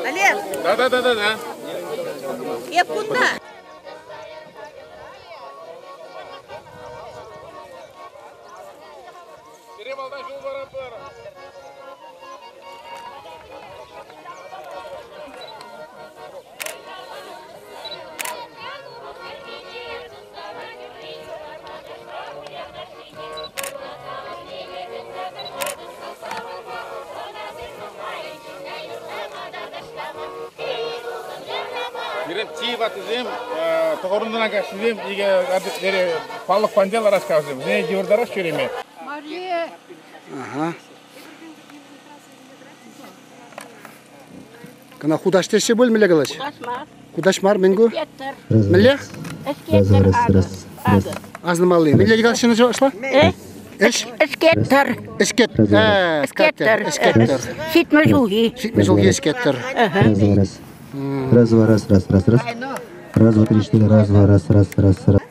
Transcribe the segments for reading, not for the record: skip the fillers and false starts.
Олег! Да-да-да-да-да. Эп кунта. Сире малтан ҫул паратпӑр. Пирӗн чи ваттисем, тӑхӑрӑнтӑна каҫсем икӗ палӑк панча ларас кавсем. Вӗсене йывӑртарах ҫӳреме. Ага. Кӑна хутаҫ теҫҫӗ пуль, мӗнле калаҫ? Хутаҫ мар. Хутаҫ мар, мӗн ку? Ӗскеттӗр. Мӗнле? Ӗскеттӗр, акӑ. Акӑ. Асӑнмалли. Мӗнле калаҫҫӗ чӑвашла? Э? Ӗҫ? Ӗскеттӗр. Ӗскет. Ӗскеттӗр. Ӗскеттӗр. 70 ҫулхи. 70 ҫулхи ӗскеттӗр. Раз, два, раз. Раз, два, раз, раз, раз, раз. Раз, два, три, четыре. Раз, два, раз, раз, раз, раз.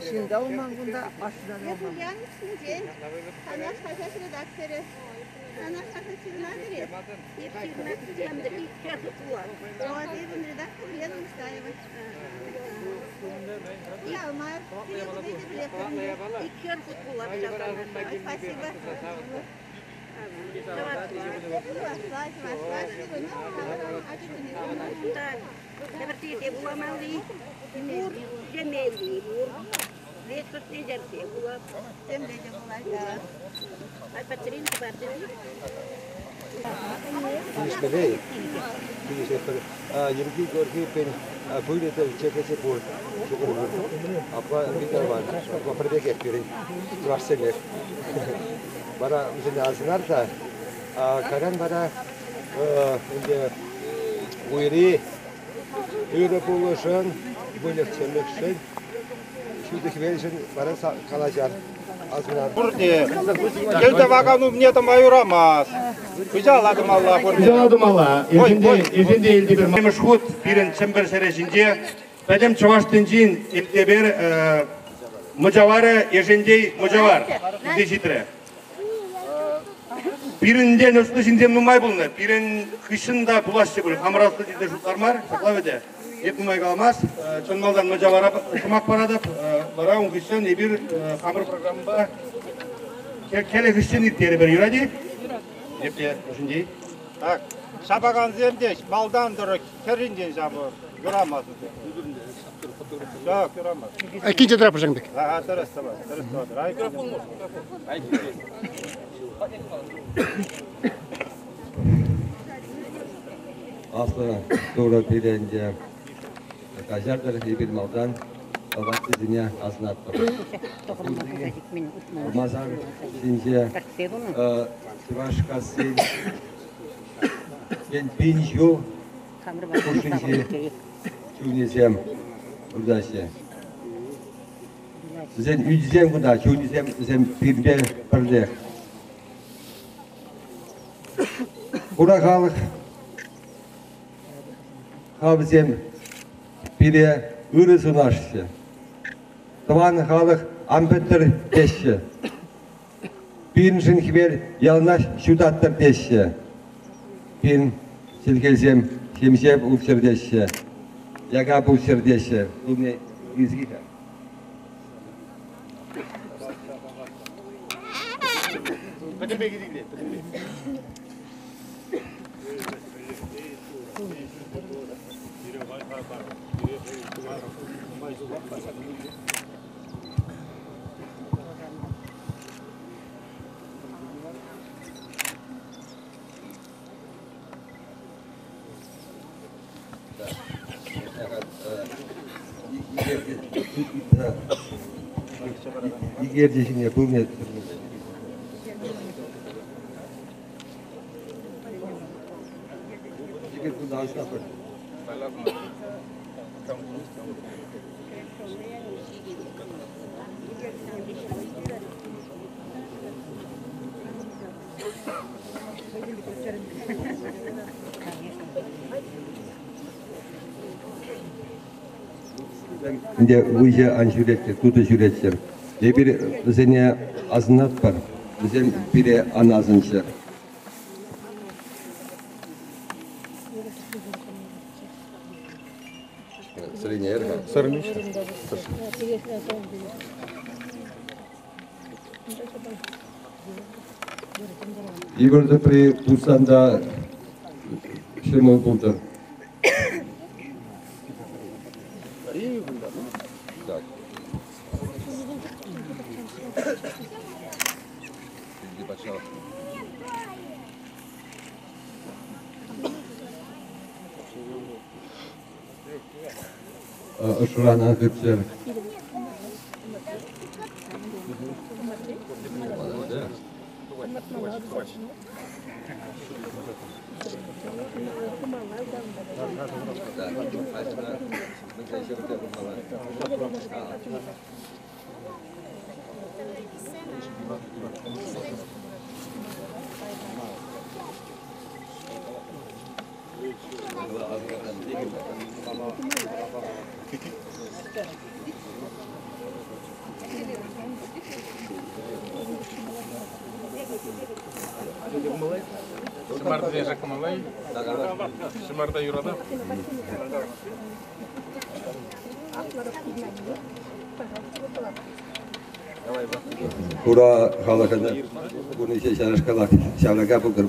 Ҫынта улман кунта, ашшӗ Эп Ульянов ҫинчен. Канаш хаҫат редакторӗ. Канаш хаҫат ҫырӑнатӑр-и? Эп Вот, эпӗ редактор Лена Мустаева. Ялмар, пире пурне те пӗлетпӗр. Икшер хут вулап Спасибо. Чӑвашла, чӑвашла ҫырӑнӑр, ачасене Так, тепӗр вуламалли пур, ҫемелли пур. Весӑртне ҫӗрсе вулап. Темле те пулать, да. Патрин Килӗшмелле. Килӗшетпӗр. Йӗрки горки пен пылӗ те чехесе пур. Апла питӗ аван. Апла пӗр пекех пирӗн чӑвашсемех. Вара вӗсене асӑнар та, кайран вара ӗнтӗ уйри ырӑ пулӑшӑн, выльӑх-чӗрлӗхшӗн, ҫутӑ хӗвелшӗн вара калаҫар. Асӑнар. Пурте кӗл тӑвакан умне тӑма юрамас. Хыҫала тӑмалла пурте. Хыҫала тӑмалла. Эсен те Элтепер. Пӗрремӗш хут пирӗн Чӗмпӗр ҫӗрӗ ҫинче пӗтӗм чӑваш тӗнчин Элтепер мӑчаварӗ Ешентей мӑчавар килсе ҫитрӗ. Пирӗнтен ӑслӑ ҫынсем нумай пулнӑ. Пирӗн хыҫҫӑн та пулаҫҫӗ пуль. Хамӑра ӑслӑ тесе шутлар мар, ҫапла вӗт. Эп нумай каламас. Чӑн малтан мӑчавара сӑмах паратӑп. Вара ун хыҫҫӑн эпир хамӑр программӑпа кӗлӗ хыҫҫӑн ирттерӗпӗр. Юрать-и? Епле, Ешентей? Так, ҫапакансем те малтан тӑрӑх хӗрринчен ҫапӑр. Юрамас вӗсем. Ҫак, юрамас. Килте тӑрапӑр ҫакӑн пек. Ага, тӗрӗс тӑвать, тӗрӗс тӑватӑр. Аслӑ Турӑ пире ӗнтӗ каҫартӑр, эпир малтан ваттисене асӑнатпӑр. Масар ҫинче Чӑваш кассин пин ҫул хушшинчи чунӗсем выртаҫҫӗ. Вӗсен ӳчӗсем кунта, чунӗсем вӗсем пирпе пӗрлех. Хура халӑх вӗсем пире ырӑ сунасчӗ. Тӑван халӑх ан пӗттӗр теҫҫӗ. Пирӗншӗн хӗвел яланах ҫутаттӑр теҫҫӗ. Пирӗн чӗлхесем ҫемҫе пулччӑр теҫҫӗ, яка пулччӑр теҫҫӗ. Пӗтӗмпе килет, пӗтӗмпе. Икерчӗ ҫине пылне Ӗнтӗ выҫӑ ан ҫӳреччӗр, тутӑ ҫӳреччӗр. Эпир вӗсене асӑнатпӑр, вӗсем пире ан асӑнччӑр. Йывӑр тӑпри пулсан та ҫӑмӑл пултӑр. Ӑшран ан хыпчӑр. Ҫӑмартине ҫакмалла-и? Ҫӑмарта юратап. Хура халӑхӑн пурнӑҫӗ ҫавнашкалах ҫаврака пултӑр.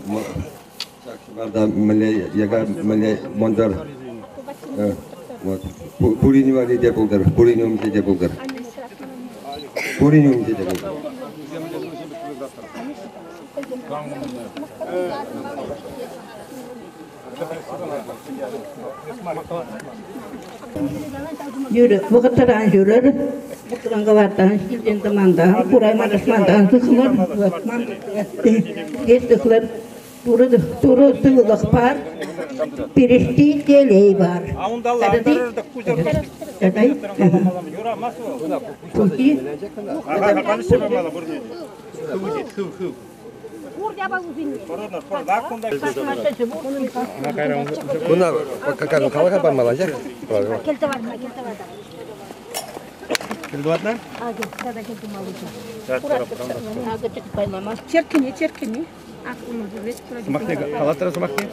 Ҫак ҫӑмарта мӗнле яка, мӗнле мӑнтӑр. Вот. Пурин валли те пултӑр, пурин умӗнче те пултӑр. Пурин умӗнче те пултӑр. Юрӗ, вӑхӑтран ҫӳрӗр, вӑхӑтран кӑвартан, ҫилтен тӑмантан, курайман тӑшмантан сыхлӑр, сыхлӑр. Турӑ, Турӑ сывлӑх пар, пирӗшти телей пар. Куна калаха памалла, ҫак? Килдуатна? Черкене, черкене. Сӑмахне калатӑр сӑмахне?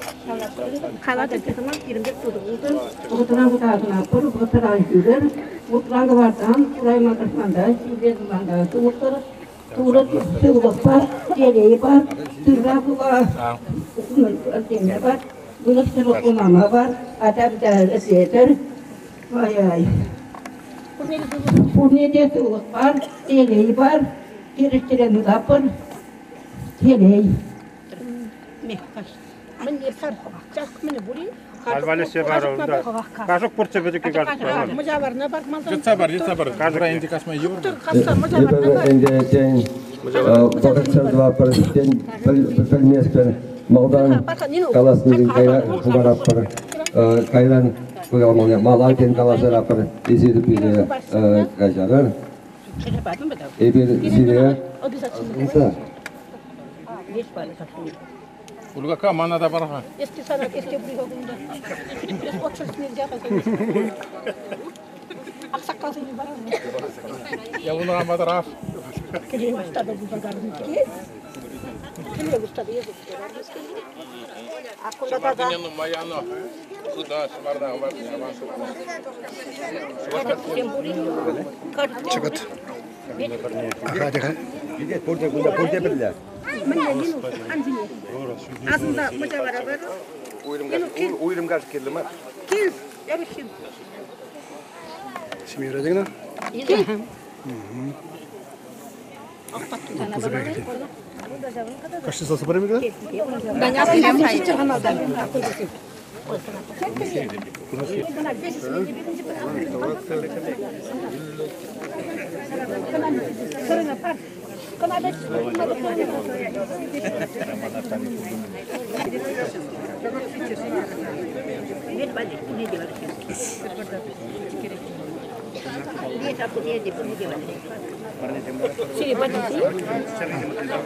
Вӑхӑтран вӑтаннӑ, пӗр вӑхӑтран ҫӳрӗр, вутран кӑвартан, курайман тӑшмантан, ҫилтен тӑмантан сывлӑхтӑр, Турӑ сывлӑх пар, телей пар, тырра пула теме пар, выльӑх-чӗрлӗх хунама пар, ача-пӑча ӗҫлетӗр. Ай-ай. Пурне те сывлӑх пар, телей пар, килӗштерен тытатпӑр. Телей. Кашӑк пурччӗ пӗчӗккӗ кашӑк. Йӑтса пар, йӑтса пар. Кашӑка ӗнтӗ касма йывӑр. Эпир ӗнтӗ тен вӑхӑтсӑр тӑватпӑр, тен пӗлместпӗр. Малтан каласнишӗн хӑваратпӑр. Кайран мала тен каласараппӑр. Эсир пире каҫарӑр. Эпир сире асӑнса Ульгака мана та пар-ха. Я луна мадрaf. Ҫӑмартине нумай янӑ. Хыта ҫӑмарта Чӑкӑт. Ага, Пурте кунта, пурте пӗрле. Асӑнса мӑчавара пар. Уйрӑм кашӑк кирлӗ мар. Кил, Ярухин. Семья юратать Кил. Кашни сасӑ пар микра?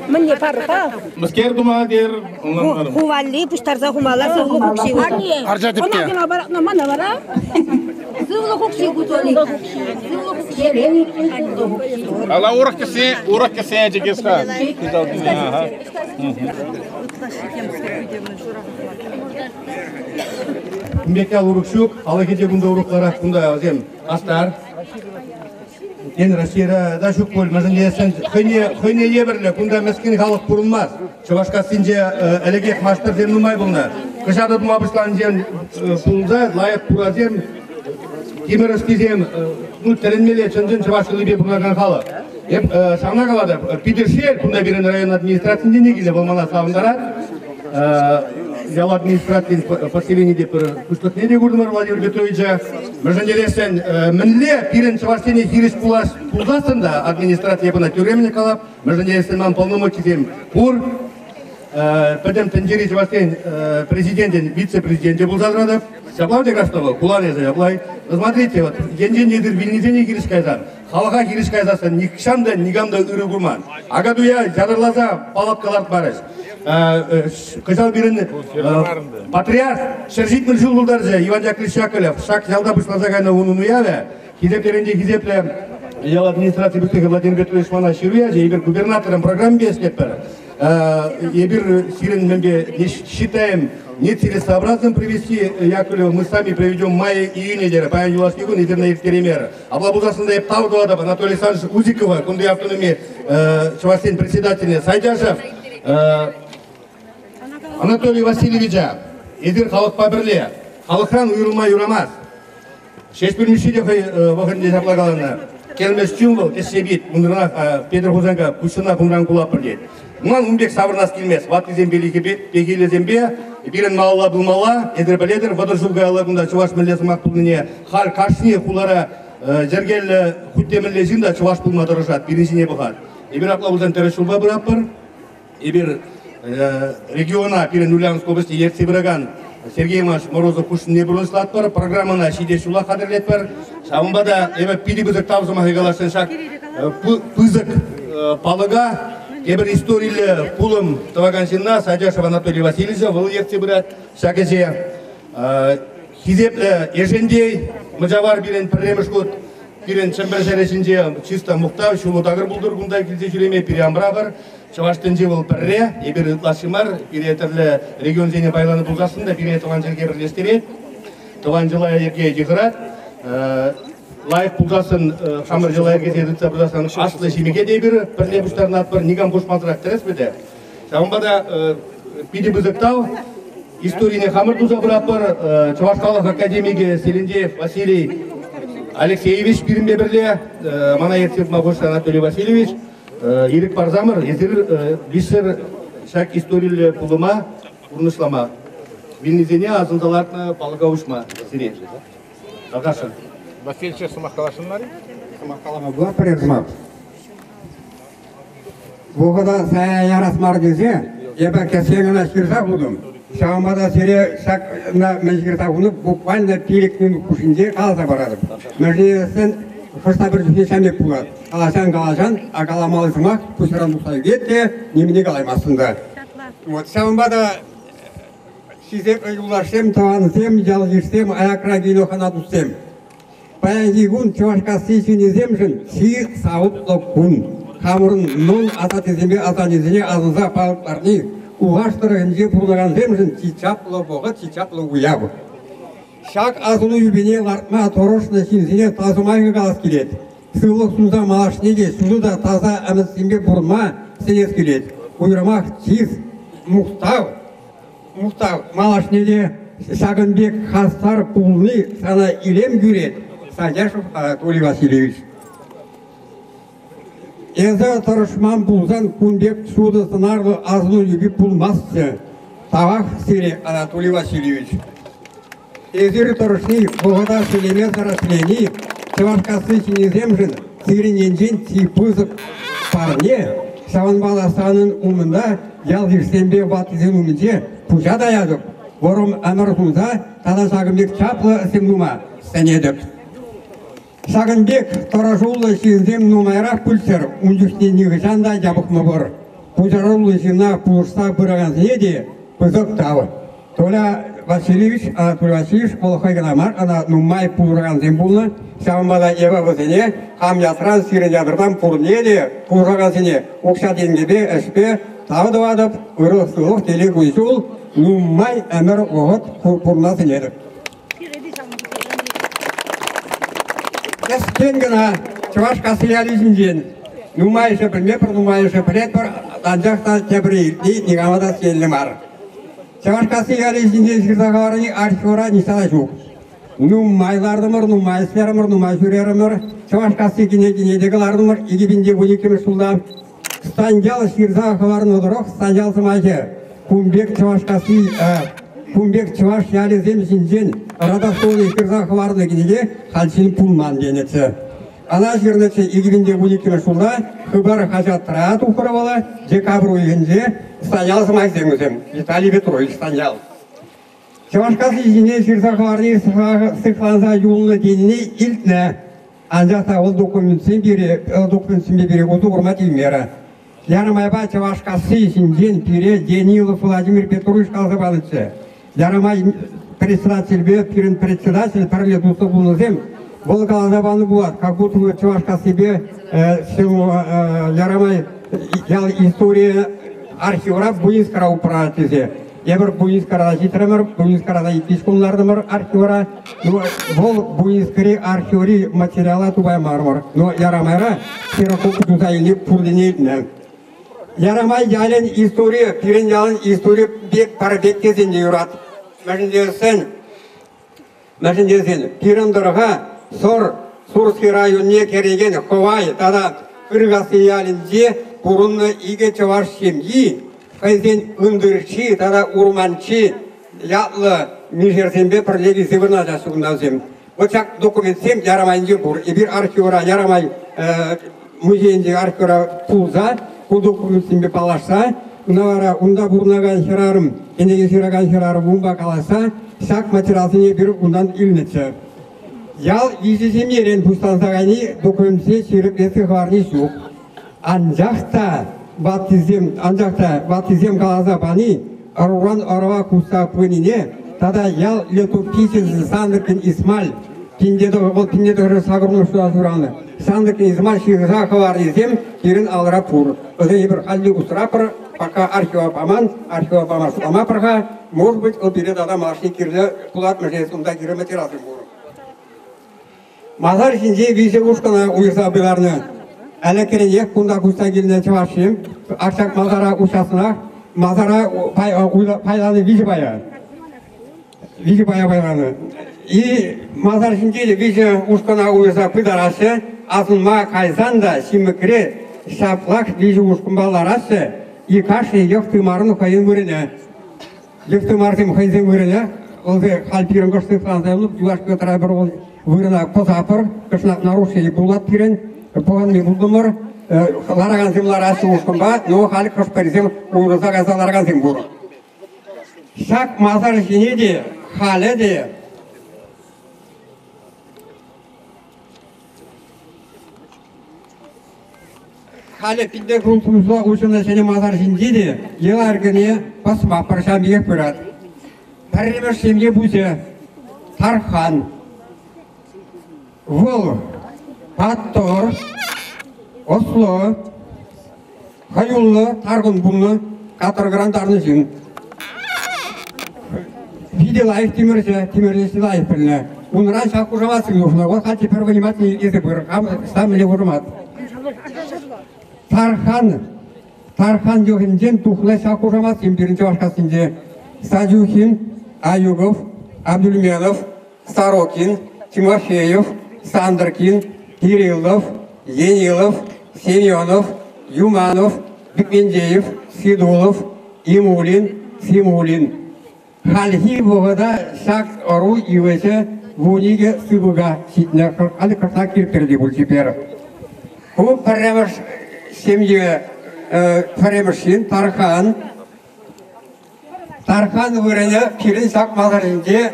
Мӗнле парӑпа? Мӗскер тума тер? Ӑнланмарӑм. Ху валли пуҫтарса хумалла сывлӑх укҫи. Арча тӗпке. Ӑна мана вара. Сывлӑх укҫи ку Сывлӑх укҫи. Сывлӑх укҫи. Ала урӑх кӗсен, урӑх кӗсен чикес-ха. Кун пек ял урӑх ҫук, халӑхӗ те кунта урӑхларах, кунта вӗсем хастар. Тен, Российӑра та ҫук пуль, мӗншӗн тесен хӑйне, хӑйне евӗрлӗ кунта мӗскӗн халӑх пурӑнмасть. Чӑвашкассинче ӗлӗкех маҫтӑрсем нумай пулнӑ. Кӑҫатӑ тума пуҫланинчен пулса лайӑх пурасем, тимӗр ӑстисем, ну, тӗлӗнмелле чӑн-чӑн чӑваш йӑлипе пурӑнакан халӑх. Эп ҫавна калатӑп, питӗ шел, кунта пирӗн район администрацинчен те килнӗ, вӑл мана савӑнтарать. Ял администрацийӗн поселени те пӗр пуҫлӑхне те куртӑмӑр Владимир Петровича. Мӗншӗн тесен, мӗнле пирӗн чӑвашсене хирӗҫ пулас пулсассӑн та администраци эп ӑна тӳрремӗн калап, мӗншӗн тесен ман полномочисем пур. Пӗтӗм тӗнчери чӑвашсен президентӗн вице-президенчӗ пулса тӑратӑп. Ҫапла вӗт Краснова, хулан эсӗ, ҫапла. Смотрите, вот енчен эсир вилнисене хирӗҫ кайсан, халӑха хирӗҫ кайсассӑн нихҫан та никам та ырӑ курман. Акатуя ятарласа палатка лартмарӗҫ. Кӑҫал пирӗн патриарх 170 ҫул тултарчӗ Иван Яковлевич Яковлев. Ҫак ялта пуҫланса кайнӑ унӑн уявӗ. Хисеплӗрен те хисеплӗ ял администраци пуҫлӑхӗ Владимир Петрович мана ҫыру ячӗ. Эпир губернаторӑн программипе ӗҫлетпӗр. Эпир сирӗн мӗнпе не считаем нецелесообразным провести Яковлева, мы сами проведем мае-июне терӗ. Паян юлашки кун эсир ирттереймерӗр. Апла пулсассӑн та эп тав тӑватӑп Анатолий Александрович Узикова, кунти автономи чӑвашсен председателне Сайдяшев, Анатолий Васильевича. Эсир халӑхпа пӗрле. Халӑхран уйрӑлма юрамасть. Ҫеҫпӗл Мишши те хӑй вӑхӑтӗнче ҫапла каланӑ. Кермеш чун вӑл, кӗсье пит, унранах Петӗр Хусанка куҫсӑнах унран кулатпӑр тет. Ман ун пек савӑнас килмест. Ваттисемпе пехилӗсемпе пирӗн малалла пымалла. Эсир пӗлетӗр, 30 ҫул каялла кунта чӑваш мӗнле сӑмах пулнине. Халь кашни хулара йӗркеллӗ хуть те мӗнле ҫын та чӑваш пулма тӑрӑшать, пирӗн ҫине пӑхать. Эпир апла пулсан тӗрӗс ҫулпа пыратпӑр. Эпир региона пирӗн Ульяновск облаҫне ертсе пыракан Сергей Иванович Морозов хушшине пурнӑҫлатпӑр, программӑна ҫитес ҫула хатӗрлетпӗр. Ҫавӑнпа та эпӗ питӗ пысӑк тав сӑмахӗ каласшӑн ҫак пысӑк палӑка тепӗр историллӗ пулӑм тӑвакан ҫынна Садяшев Анатолий Васильевича, вӑл ертсе пырать ҫак ӗҫе. Хисеплӗ Ешентей, мӑчавар пирӗн пӗрремӗш хут пирӗн Чӗмпӗр ҫӗрӗ ҫинче чыста мухтав, ҫулу такӑр пултӑр кунта килсе ҫӳреме пире амрапӑр. Чӑваш тӗнчи вӑл пӗрре, эпир ытлашши мар, пире тӗрлӗ регионсене пайланӑ пулсассӑн та пире тӑван чӗлхе пӗрлештерет, тӑван йӑла-йӗрке йыхӑрать. Лайӑх пулсассӑн, хамӑр йӑла-йӗркесене тытса пырсассӑн аслӑ ҫимӗке те эпир пӗрле пуҫтарӑнатпӑр, никам хушмасӑрах тӗрӗс вӗт. Ҫавӑнпа та питӗ пысӑк тав. Историне хамӑр туса пыратпӑр. Чӑваш халӑх академикӗ Селендеев Василий Алексеевич пирӗнпе пӗрле, мана ертсе пыма хушнӑ Анатолий Васильевич. Ирӗк парсамӑр, эсир виҫсӗр ҫак историллӗ пулӑма пурнӑҫлама, вилнисене асӑнса лартнӑ палӑка уҫма сире. Тархасшӑн. Васильевич сӑмах каласшӑн мар-и? Сӑмах калама пулать пӗрер сӑмах. Вӑхӑта сая ярас мар тесе эпӗ кӗсье кӑна ҫырса хутӑм. Ҫавӑнпа та сире ҫакна мӗн ҫырса хуни буквально 5 минут хушшинче каласа паратӑп. Мӗншӗн тесен хӑш-та пӗр чухне ҫам пек пулать. Калаҫан-калаҫан, а каламалли сӑмах пуҫран тухса ӳкет те нимӗн те калаймастӑн та. Вот ҫавӑнпа та хисеплӗ юлташсем, тӑвансем, ял-йышсем, аякра килнӗ хӑна туссем. Паянхи кун Чӑвашкасси ҫыннисемшӗн чи савӑклӑ кун. Хамӑрӑн мӑн асаттесемпе асаннесене асӑнса палӑртни Улаш тӑрӑхӗнче пурӑнакансемшӗн чи чаплӑ вӑхӑт, чи чаплӑ уяв. Ҫак асӑну юпине лартма тӑрӑшнӑ ҫынсене тав сӑмахӗ калас килет. Сывлӑх сунса малашне те ҫутӑ та таса ӗмӗтсемпе пурӑнма сӗнес килет. Уйрӑмах чыс, мухтав, мухтав малашне те ҫакӑн пек хастар пулни сана илем кӳрет, Садяшев Анатолий Васильевич. Эсӗ тӑрӑшман пулсан кун пек ҫутӑ сӑнарлӑ асӑну юпи пулмастчӗ. Тавах сире, Анатолий Васильевич. Эсир тӑрӑшни, вӑхӑта шеллемесӗр ӗҫлени Чӑвашкасси ҫыннисемшӗн сирӗн енчен чи пысӑк парне. Ҫавӑнпа та санӑн умӑнта ял-йышсемпе ваттисен умӗнче пуҫа таятӑп, вӑрӑм ӗмӗр сунса тата ҫакӑн пек чаплӑ ӗҫсем тума сӗнетӗп. Ҫакӑн пек тӑрӑшуллӑ ҫынсем нумайрах пулччӑр, ун чухне нихӑҫан та япӑхмӑпӑр. Пуҫаруллӑ ҫынна пулӑшса пыракансене те пысӑк тав. Толя Васильевич, Анатолий Васильевич вӑл хӑй кӑна мар, ӑна нумай пулӑшакансем пулнӑ. Ҫавӑнпа та эпӗ вӗсене хам ятран, сирӗн ятӑртан пурне те пулӑшакансене укҫа-тенкӗпе, ӗҫпе тав тӑватӑп. Ырӑ-сывлӑх, телей кун-ҫул, нумай ӗмӗр вӑхӑт пурӑнма сӗнетӗп. Кӗскен кӑна Чӑваш касси ялӗ ҫинчен нумайӑшӗ пӗлмепӗр, нумайӑшӗ пӗлетпӗр, анчах та тепӗр иртни никама та сиенлӗ мар. Чӑвашкасси ялӗ ҫинчен ҫырса хӑварни архивра ниҫта та ҫук. Нумай лартӑмӑр, нумай ӗҫлерӗмӗр, нумай ҫӳрерӗмӗр. Чӑвашкасси кӗнекине те кӑлартӑмӑр 2012 ҫулта. Станьял ҫырса хӑварнӑ тӑрӑх Станьял сӑмахӗ кун пек Чӑвашкасси кун пек чӑваш ялӗсем ҫинчен родословие ҫырса хӑварнӑ кӗнеке хальччен пулман тенӗччӗ. Ӑна ҫырнӑччӗ 2012 ҫулта Хыпар хаҫатра тухрӗ вӑл декабрь уйӑхӗнче Станьял сӑмахӗсем вӗсем Виталий Петрович Станьял. Чӑвашкасси ҫине ҫырса хӑварни сыхланса юлнӑ тенине илтнӗ. Анчах та вӑл документсем пире, документсемпе пире усӑ курма тивмерӗ. Ярамайпа Чӑвашкасси ҫинчен пире Денилов Владимир Петрович каласа панӑччӗ. Ярамай председательпе пирӗн председатель пӗрле туслӑ пулнисем вӑл каласа панӑ пулать, как будто Чӑвашкассипе Ярамай ял историйӗ архивра Буинскра упранать тесе. Эпир Буинскра ҫитрӗмӗр, Буинскра та иккӗш кун лартӑмӑр архивра. Ну, вӑл Буинскри архиври материала тупаймарӑмӑр. Но Ярамайра ксерокопи туса илни пуррине илтнӗ. Ярамай ялӗн историйӗ пирӗн ялӑн историйӗ пек пӗр пек тесен те юрать. Мӗншӗн тесен, мӗншӗн тесен пирӗн тӑрӑха Сӑр, Сурски районне кӗрекен Хӑвай тата Ыркасси ялӗнче пурӑннӑ икӗ чӑваш ҫемйи хӑйсен Ындырчи тата Урманчи ятлӑ мишерсемпе пӗрле килсе вырнаҫаҫҫӗ кунтансем. Вот ҫак документсем Ярамайӗнче пур. Эпир архивра Ярамай музейӗнче архивра пулса ку документсемпе паллашса, ӑна вара унта пурӑнакан хӗрарӑм, кӗнеке ҫыракан хӗрарӑм унпа калаҫса ҫак материалсене эпир унтан илнӗччӗ. Ял виҫӗ ҫемьерен пуҫланса кайни документсене ҫирӗплетсе хӑварни ҫук. Анчах та ваттисем, анчах та ваттисем каласа пани ӑруран ӑрӑва куҫса пынине тата ял летописецӗ Сандркин Исмаль вӑл пинте тӑхӑр сакӑрмӗш ҫула ҫуралнӑ. Сандркин Исмаль ҫырса хӑварнисем пирӗн алра пур. Вӗсене эпир халь усрапӑр, пока архива паман, архива пама шутламапӑр-ха. Может быть, вӑл пире тата малашне кирлӗ пулать, мӗншӗн унта кирлӗ материалсем пур. Масар ҫинче виҫӗ ушкӑна уйӑрса пытарнӑ. Ӗлӗкренех кунта куҫса килнӗ чӑвашсем ак ҫак масара уҫассӑнах масара пайланӑ виҫӗ пая. Виҫӗ пая пайланӑ. И масар ҫинче те виҫӗ ушкӑна уйӑрса пытараҫҫӗ. Асӑнма кайсан та ҫимӗкре ҫаплах виҫӗ ушкӑнпа лараҫҫӗ. И кашни йӑх тымарӑн хӑйӗн вырӑнӗ. Йӑх-тымарсем хӑйсен вырӑнӗ. Вӑл халь пирӗн кӑшт сыхланса юлнӑ, юлашки вӑхӑтра пӗр вӑл вырӑна пӑсатпӑр. Кӑштах нарушени пулать пирӗн. Пӑхӑнми пултӑмӑр. Ларакансем лараҫҫӗ ушкӑнпа, но халь хӑш-пӗрисем уйрӑлса кайса ларакансем пур. Ҫак масар ҫине те халӗ те Халӗ пинте кун пулса уҫӑлнӑ ҫӗнӗ масар ҫинче те йӑла-йӗркене пӑсма пӑрҫа пекех пырать. Пӗрремӗш ҫемье пуҫӗ Тархан. Вӑл паттӑр, ӑслӑ, хӑюллӑ таркӑн пулнӑ, каторгӑран тарнӑ ҫын. Питӗ лайӑх тимӗрҫӗ, тимӗрҫӗ лайӑх пӗлнӗ. Унран ҫак хушамат нужно. Вот халь теперь внимательно итлесе пыр. Сам мӗнле хушамат? Тархан, Тархан йӑхӗнчен тухнӑ ҫак хушаматсем пирӗн Чӑвашкассинче. Садюхин, Аюгов, Абдульменов, Сорокин, Тимофеев, Сандркин, Кириллов, Енилов, Семенов, Юманов, Бикмендеев, Сидулов, Имулин, Симулин. Хальхи вӑхӑта ҫак ӑру йывӑҫӗ 12 сыпӑка ҫитнӗ. Халӗ кӑштах ирттернӗ те пуль чипер. Ку пӗрремӗш ҫемье, пӗрремӗш ҫын Тархан. Тархан вырӑнӗ пирӗн ҫак масарӗнче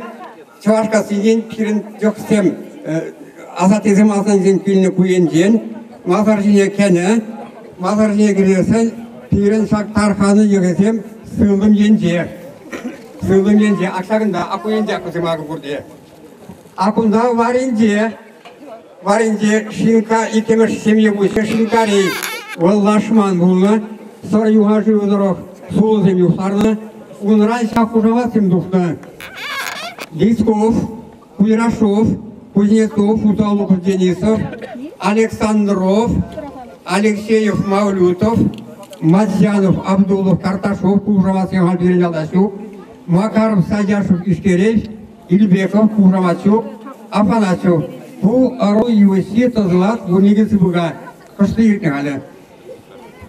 Чӑвашкассинчен пирӗн йӑхсем Асаттесем асаннесем килнӗ ку енчен. Масар ҫине кӗнӗ. Масар ҫине кӗресен пирӗн ҫак Тарханӑн йӑхӗсем сылтӑм енче. Сылтӑм енче, ак ҫакӑнта, ак ку енче акусем акӑ пурте. А кунта варринче, варринче Шинка иккӗмӗш ҫемье пуҫӗ Шинкарей. Вӑл лашман пулнӑ. Сӑр юханшывӗ тӑрӑх сулӑсем юхтарнӑ. Унран ҫак хушаматсем тухнӑ. Лисков, Кудряшов, Кузнецов, Усалуков Денисов, Александров, Алексеев Мавлютов, Мадьянов, Абдулов, Карташов, хушаматсем халь пирӗн ялта ҫук, Макаров, Садяшев, Ишкерев, Илбеков, хушамат ҫук, Афанасьев. Ку ӑру йывӑҫҫи тӑсӑлать вуникӗ сыпӑка. Кӑшти иртнӗ халӗ.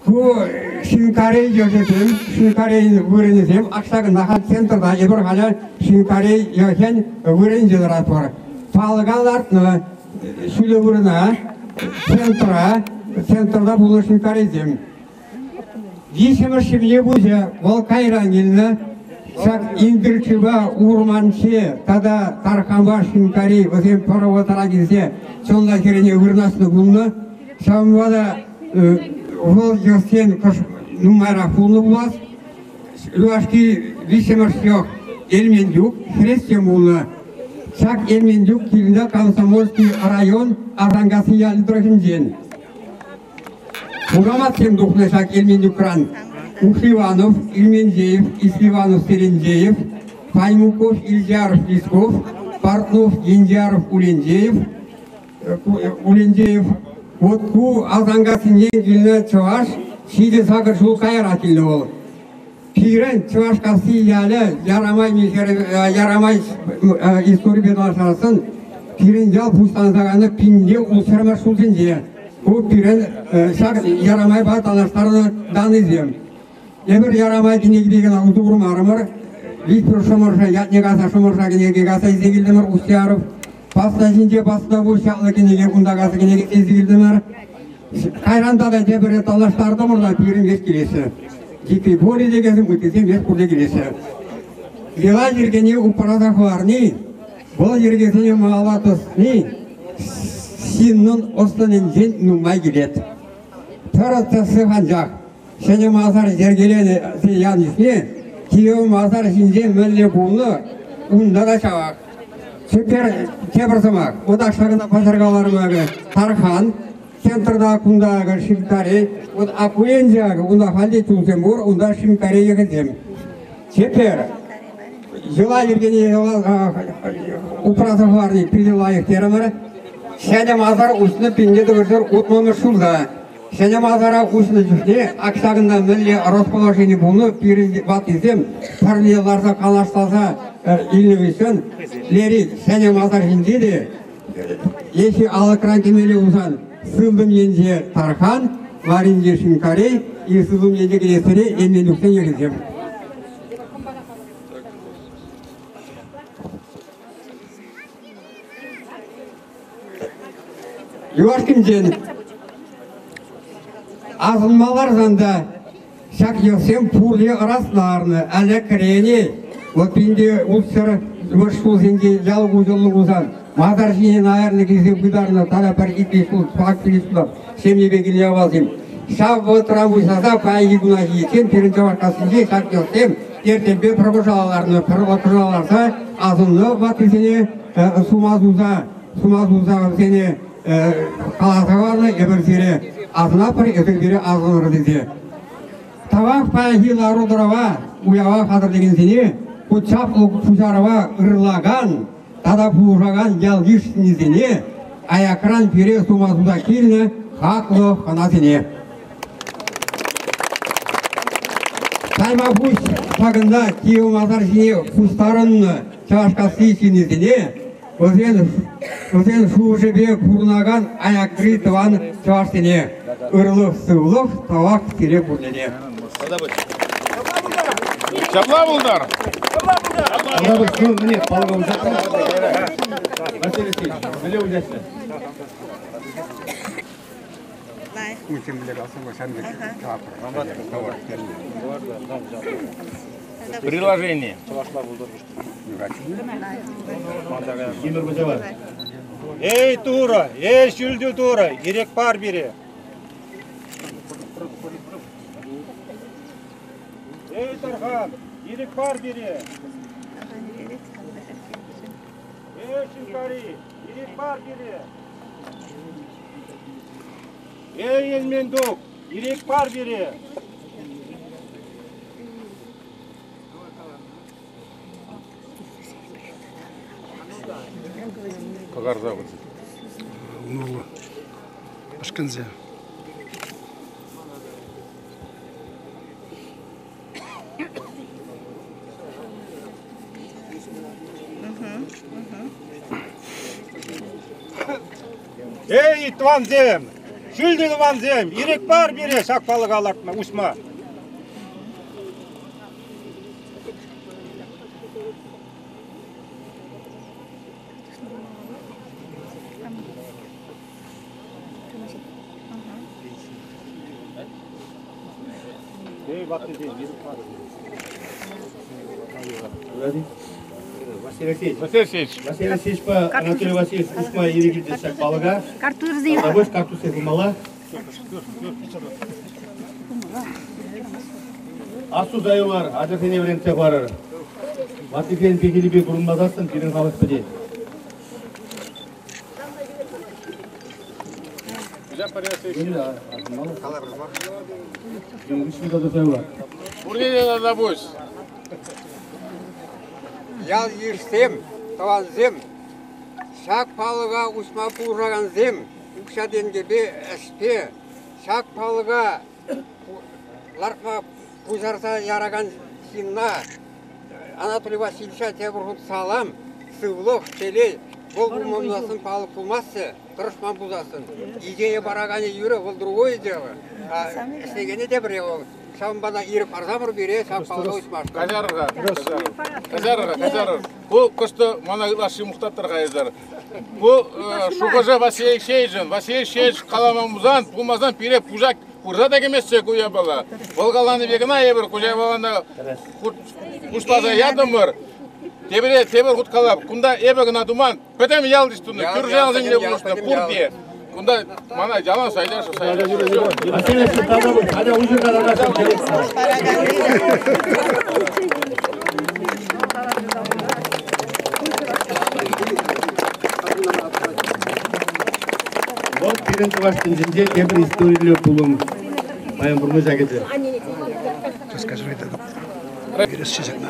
Ку Шинкарей йӑхӗсем, Шинкарей вырӑнӗсем ак ҫакӑнта центрта эпир халӗ Шинкарей йӑхӗн вырӑнӗнче тӑратпӑр. Палӑка лартнӑ ҫӳлӗ вырӑна, центра, центрта пулнӑ Шинкарейсем. Виҫҫӗмӗш ҫемье пуҫӗ вӑл кайран килнӗ. Ҫак Индирчыпа Урманче тата Тарханпа Шинкарей вӗсем пӗр вӑхӑтра килсе Чӑнлӑ хӗррине вырнаҫнӑ пулнӑ. Ҫавӑнпа та вӑл йӑхсем нумайрах пулнӑ пулас. Юлашки виҫҫӗмӗш йӑх Элментюк хресчен пулнӑ. Ҫак Элментюк килнӗ Комсомольски район Асанкасси ялӗ тӑрӑхӗнчен. Хушаматсем тухнӑ ҫак Элментюкран. Ухливанов, Ильмендеев, Исливанов, Серендеев, Паймуков, Ильяров, Лисков, Портнов, Ендяров, Улендеев, Улендеев. Вот ку Асанкассинчен килнӗ чӑваш 7-8 ҫул каярах килнӗ вӑл. Пирӗн Чӑвашкасси ялӗ Ярамай Ярамай историпе танлаштарсан пирӗн ял пуҫланса кайнӑ пинте ултҫӗрмӗш ҫулсенче. Ку пирӗн ҫак Ярамайпа танлаштарнӑ даннӑйсем. Эпир Ярамай кӗнекипе кӑна усӑ курмарӑмӑр. Виктор Шӑмӑршӑ ятне каса Шӑмӑрша кӗнеке каса илсе килтӗмӗр Устяров. Пасна ҫинче пасна пур ҫаплӑ кӗнеке кунта каса кӗнеке илсе килтӗмӗр. Кайран тата тепӗр танлаштартӑмӑр та пирӗн веҫ килеҫҫӗ. Дикий поле текенсем ыттисем веҫ пурте килеҫҫӗ. Йӑла йӗркене упраса хӑварни, вӑл йӗркесене малалла тӑсни ҫыннӑн ӑс-тӑнӗнчен нумай килет. Тӑрӑ тӗслӗх анчах ҫӗнӗ масар йӗркеленӗ янӑ кивӗ масар ҫинче мӗнле пулнӑ, унта та ҫавах. Теперь тепӗр сӑмах. Вот ак ҫакӑнта пасаркаларӑм акӑ Тархан центрта кунта акӑ Шинкарей. Вот Акуенче акӑ унта халь те чулсем пур, унта Шинкарей йӑхӗсем. Теперь йӑла йӗркене упраса хӑварни питӗ лайӑх терӗмӗр. Ҫӗнӗ масар уҫнӑ пинне тӑвӑрсӑр утмӑлмӗш ҫулта. Ҫӗнӗ масара уҫнӑ чухне ак ҫакӑнта мӗнле расположени пулнӑ пирӗн ваттисем пӗрле ларса канашласа илнӗ хыҫҫӑн лери ҫӗнӗ масар ҫинче те если алӑкран кӗмелле пулсан сылтӑм енче Тархан, варринче Шинкарей и сылтӑм енче кӗтесре Эмменюксен йӑхӗсем. Юлашкинчен асӑнма ларсан та ҫак йӑхсем пурте ӑрасларнӑ. Ӗлӗкрен вӑл пинте ултҫӗр ҫулсенче ял уҫӑлнӑ пулсан масар ҫине наярнӑ килсе пытарнӑ тата пӗр икӗ ҫул пак ҫул ҫемьепе килнӗ авалсем. Ҫав вӑхӑтран пуҫласа паянхи куна ҫитиччен пирӗн Чӑвашкассинче ҫак йӑхсем эртелпе пӗр пӑшала ларнӑ, пӗр пӑшала ларса асӑннӑ ваттисене сума суса сума суса вӗсене каласа хӑварнӑ, эпир сире асӑнатпӑр, эсир пире асӑнӑр тесе. Тавах паянхи лару-тӑрӑва, уява хатӗрлекенсене, ку чаплӑ пуҫарӑва ырлакан тата пулӑшакан ял-йыш ҫыннисене, аякран пире сума суса килнӗ хаклӑ хӑнасене. Тайма пуҫ ҫакӑнта Кивӗ масар ҫине пуҫтарӑннӑ Чӑвашкасси ҫыннисене, вӗсен, вӗсен шухӑшӗпе пурӑнакан аякри тӑван чӑвашсене ырлӑх-сывлӑх, тавах сире пурнене. Ҫапла пултар! Приложение. Эй, Турӑ, эй, ҫӳлтӳ Турӑ, ирӗк пар пире. Эй, Тархан, ирӗк пар пире. Эй, Шинкари, ирӗк пар пире. Эй, Элмендук, ирӗк пар пире. Кӑкарса пычӗ. Нурлӑ. Пӗшкӗнсе. Эй, тӑвансем! Ҫӳлти тӑвансем, ирӗк пар пире ҫак палӑка лартма, уҫма. Василий Алексеевич. Василий Алексеевич. Василий Алексеевичпа Анатолий Васильевич уҫма ирӗк илчӗҫ ҫак палӑка. Картузсем. Картузсем пулмалла. Астуса юлар, ачасене вӗрентсе хӑварӑр. Ваттисен пехилӗпе пурӑнмасассӑн пирӗн халӑх пӗтет. Пурне те тата пуҫ. Ял-йышсем, тӑвансем, ҫак палӑка уҫма пулӑшакансем укҫа-тенкӗпе, ӗҫпе ҫак палӑка лартма пуҫарса яракан ҫынна Анатолий Васильевича тепӗр хут салам, сывлӑх, телей. Вӑл пулмасан палӑк пулмастчӗ, тӑрӑшман пулсассӑн. Идея параканӗ юрӗ, вӑл другое дело. А ӗҫлекенӗ тепӗре вӑл. Ҫавӑнпа та ирӗк парсамӑр пире ҫак палӑка уҫмашкӑн. Каҫарӑр-ха, каҫарӑр-ха, каҫарӑр. Ку кӑштӑ мана ытлашши мухтаттӑр-ха эсӗр. Ку шухӑша Василий Алексеевичӑн. Василий Алексеевич калама пулсан, пулмасан пире пушак пырса та кӗместчӗ ку япала. Вӑл каланипе кӑна эпир ку япалана пуҫласа ятӑмӑр. Тепӗр, тепӗр хут калап, кунта эпӗ кӑна туман, пӗтӗм ял тунӑ, кӳршӗ ялсем те пулӑшнӑ, пурте. Кунта мана ялан сайдашы, сайдашы. Василий Алексеевич, атя уҫӑ Вот пирӗн чӑваш тӗнчинче тепӗр историллӗ пулӑм паян пурнӑҫа кӗчӗ. Скажи, это ҫакна.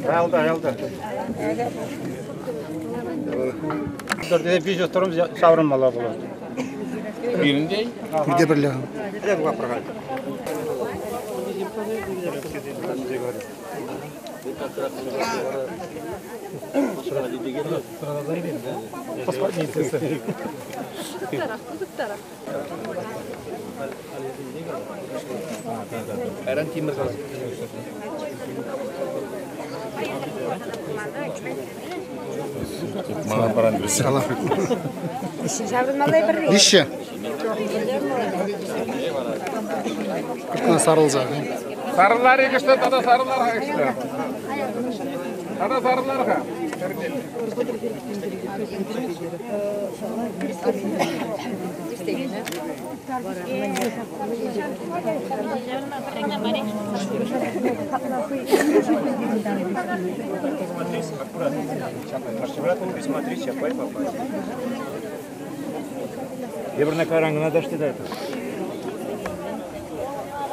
Ялта, ялта. Виҫӗ сторон ҫаврӑнмалла пулать. Пирӗнтен? Пурте пӗрле. Мана паран Виҫҫӗ. Кӑшкӑна сарӑлса. Сарӑлар икӗште тата сарӑлар-ха икӗште. Тата сарӑлар-ха. Эпир карангына дошли до этого.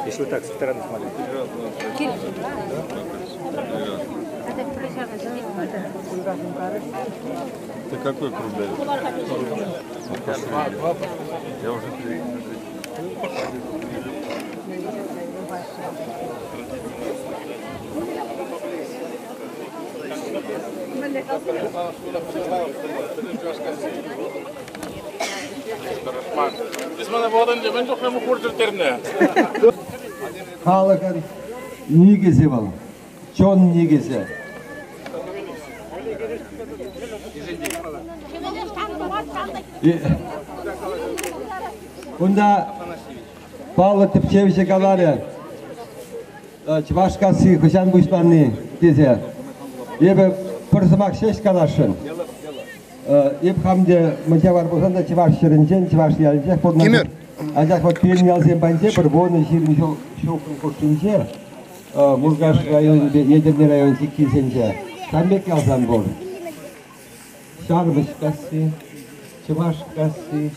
Если вот так со стороны смотреть. Ты какой круг даешь? Я уже три. Эс мана вӑхӑтӗнче мӗн чухлӗ мухмӑр чӗрттернӗ? Халӑхӑн никӗсӗ вӑл, чун никӗсӗ. Кунта паллӑ тӗпчевҫӗ каларӗ, Чӑвашкасси хӑҫан пуҫланни тесе. Эпӗ пӗр сӑмах ҫеҫ каласшӑн. Эп хам те мӑнҫавар пулсан та чӑваш ҫӗрӗнчен, чӑваш ялӗнчех пурӑнатӑп. Анчах вот пирӗн ялсем патӗнче пӗр 10-20 ҫул ҫухрӑм хушшинче Муркаш районӗпе Етӗрне район чиккисенче ҫавӑн пек ялсем пур. Ҫармӑҫкасси, Чӑвашкасси,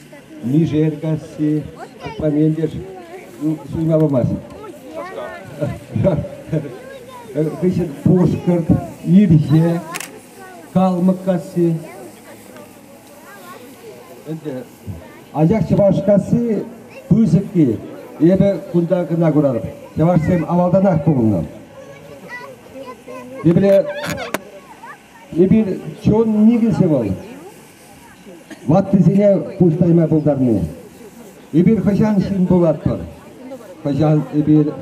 Мишеркасси, Паментеш суйма памасть. Хыҫҫӑн Пушкӑрт, Ирҫе, Калмӑккасси. Ӗнтӗ анчах Чӑвашкасси пысӑкки эпӗ кунта кӑна куратӑп. Чӑвашсем авалтанах пулнӑ. Эпир Эпир чун никӗсӗ вӑл. Ваттисене пуҫ тайма пултарни. Эпир хӑҫан ҫын пулатпӑр? Хӑҫан эпир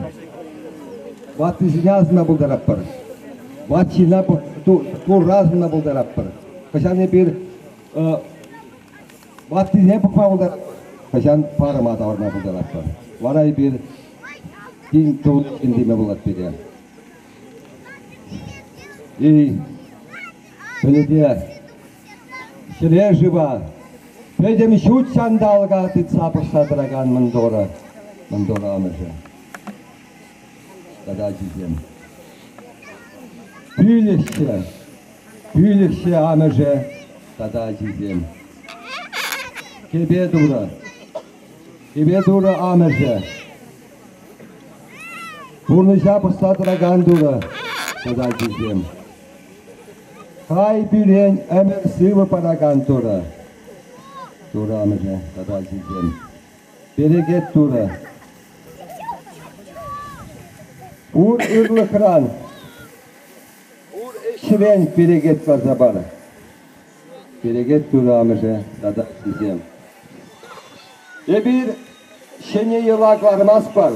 ваттисене асӑнма пултаратпӑр? Ват ҫынна Турра асӑнма пултаратпӑр? Хӑҫан эпир ваттисене пӑхма пултаратпӑр? Хӑҫан парӑма тавӑрма пултаратпӑр? Вара эпир тин тулли теме пулать пире. Эй, пӗлӗте, ҫӗре шыва, пӗтӗм ҫут ҫанталӑка тытса пӑхса тӑракан мӑн Турӑ, мӑн Турӑ амӑшӗ тата ачисем. Пӳлӗхҫӗ, пӳлӗхҫӗ амӑшӗ тата ачисем. Кӗпе Турӑ, кӗпе Турӑ амӑшӗ. Пурнӑҫа пӑсса тӑракан Турӑ тата ачисем. Хай пӳрен ӗмӗр сывӑ паракан Турӑ. Турӑ амӑшӗ тата ачисем. Перекет Турӑ. Пур ырлӑхран, пур ӗҫрен перекет парса пар. Перекет Турӑ амӑшӗ тата ачисем. Эпир ҫӗнӗ йӑла кӑлармастпӑр,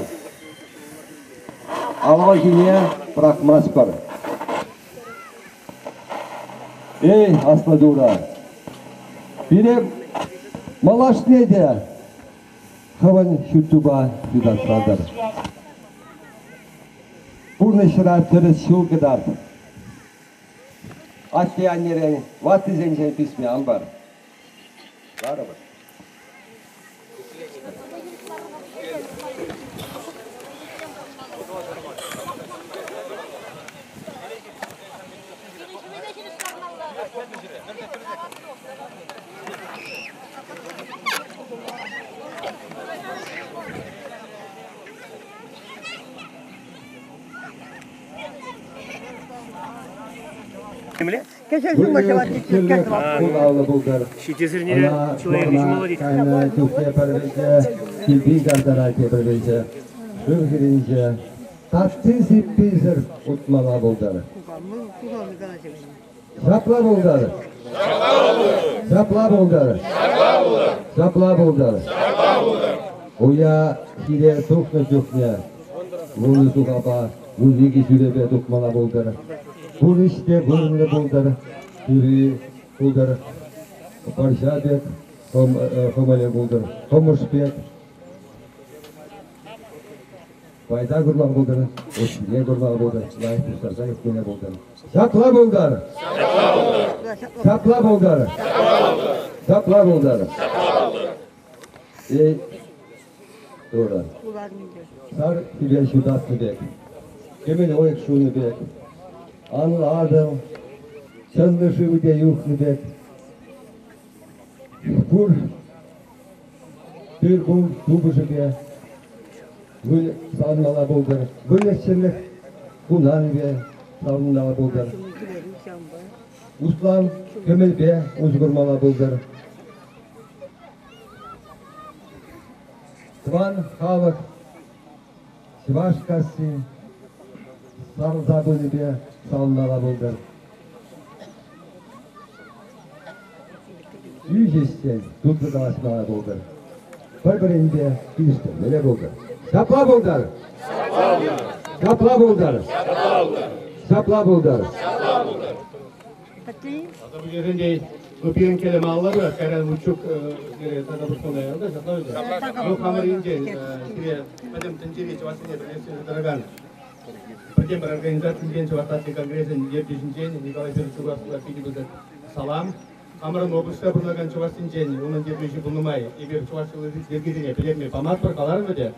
авалхине пӑрахмастпӑр. Эй, Аслӑ Турӑ, пире малашне те хӑвӑн ҫуттупа ҫутатса тӑр. Пурнӑҫра тӗрӗс ҫул кӑтарт. Атте-аннерен, ваттисенчен писме ан пар. Ларӑпӑр. Хураллӑ пултӑр. Ҫитес эрнере чылай ҫумалла тет. Кайнӑ чухне пӗр вӗҫӗ, килти картара тепӗр вӗҫӗ, шыв хӗрринче татти-сипписӗр утмалла пултӑр. Ҫапла пултӑр. Ҫапла пултӑр. Ҫапла пултӑр. Уя хире тухнӑ чухне вунӑ сухапа 12 ҫӳрепе тухмалла пултӑр. Пур ӗҫ те вырӑнлӑ пултӑр, тӳри пултӑр, пӑрҫа пек хӑмӑлӗ пултӑр, хӑмӑш пек. Пайта курма пултӑр, ӗҫне курма пултӑр, лайӑх пуҫтарса иртмелле пултӑр. Ҫапла пултӑр! Ҫапла пултӑр! Ҫапла пултӑр! Эй, Турӑ, сар хӗвел ҫутатнӑ пек, кӗмӗл уйӑх шунӑ пек, анлӑ Атӑл чӑнлӑ шывӗ те юхнӑ пек, пур тыр-пул тупӑшӗпе савӑнмалла пултӑр, выльӑх-чӗрлӗх хунавӗпе савӑнмалла пултӑр, услам кӗмӗлпе усӑ курмалла пултӑр. Тӑван халӑх Чӑваш касси сарӑлса пынипе савӑнмалла пултӑр. Ӳсӗҫсен тутлӑ калаҫмалла пултӑр. Пӗр-пӗринпе килӗштермелле пултӑр. Ҫапла пултӑр! Ҫапла пултӑр! Ҫапла пултӑр! Ну, пирӗн кӗлӗ малалла пырать, кайран Мучук тата пуҫланӑ ялта, ҫапла вӗт? Ну, хамӑр енчен сире пӗтӗм тӗнчери чӑвашсене пӗрлештерсе тӑракан пӗртен-пӗр организацинчен Чӑваш наци конгресӗн ертӳҫинчен Николай Федорович Угаслова питӗ пысӑк салам. Хамӑрӑн облаҫра пурӑнакан чӑвашсенчен унӑн ертӳҫи пулнӑ май эпир чӑваш йӗркисене пӗтерме памастпӑр, каларӑм вӗтӗ.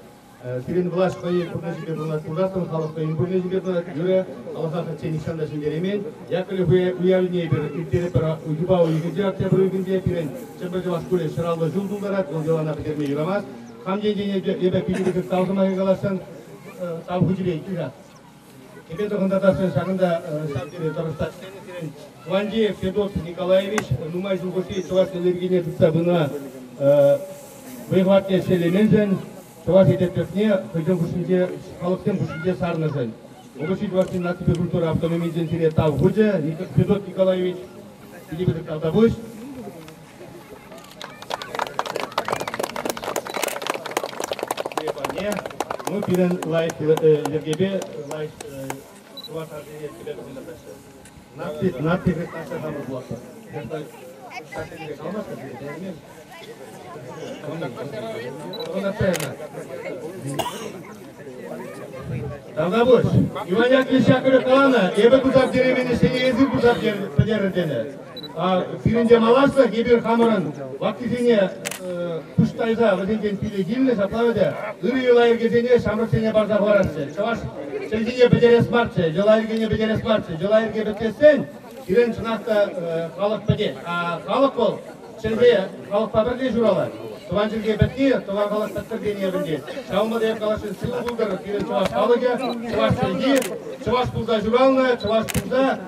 Сирӗн влаҫ хӑй пурнӑҫӗпе пурӑнать пулсассӑн, халӑх хӑйӗн пурнӑҫӗпе пурӑнать. Юрӗ, халӑха хальччен нихҫан та ҫӗнтереймен. Яковлев уявне эпир ирттеретпӗр юпа уйӑхӗнче, октябрь уйӑхӗнче. Пирӗн Чӗмпӗр чӑваш шкулӗ 150 ҫул тултарать, вӑл йӑлана пӗтерме юрамасть. Хам енчен эпӗ питӗ пысӑк тав сӑмахӗ каласшӑн. Тав хучӗпе итле-ха. Эпир тӑхӑнтартасшӑн ҫакӑнта ҫав тери тӑрӑшса ӗҫленӗ сирӗн Хвандеев Федот Николаевич нумай ҫул хушши чӑваш энергине тытса пынӑ вӑй-хӑватне шеллеменшӗн, чӑваш этеплӗхне хӑйсен хушшинче, халӑхсем хушшинче сарнӑшӑн. Облаҫри чӑвашсен наципе культура автономийӗнчен сире тав хучӗ Федот Николаевич. Питӗ пысӑк тавтапуҫ. Ну, пирӗн лайӑх йӗркепе лайӑх чӑваш арҫынне кӗпе тӑхӑнтартаҫҫӗ. Наци, наци хреснаша хамӑр пулатпӑр. Тавтапуҫ. Иван Яковлевич Яковлев каланӑ, эпӗ туса пӗтереймен ӗҫсене эсир туса пӗтерӗр тенӗ. Сирӗн те малашлӑх, эпир хамӑрӑн ваттисене пуҫ тайса вӗсенчен пилӗк илнӗ, ҫапла вӗтӗ. Ырӑ йӑла-йӗркесене ҫамрӑксене парса хӑварасчӗ. Чӑваш чӗлхине пӗтерес марччӗ, йӑла-йӗркене пӗтерес марччӗ. Йӑла-йӗрке пӗтсессен пирӗн чӑнах та халӑх пӗтет. А халӑх вӑл чӗлхе халӑхпа пӗрле ҫуралать. Тӑван чӗлхе пӗтни тӑван халӑх пӗттӗр тенине пӗлтерет. Ҫавӑнпа та эп каласшӑн, сывӑ пултӑр пирӗн чӑваш халӑхӗ, чӑваш чӗлхи, чӑваш пулса ҫуралнӑ, чӑваш пулса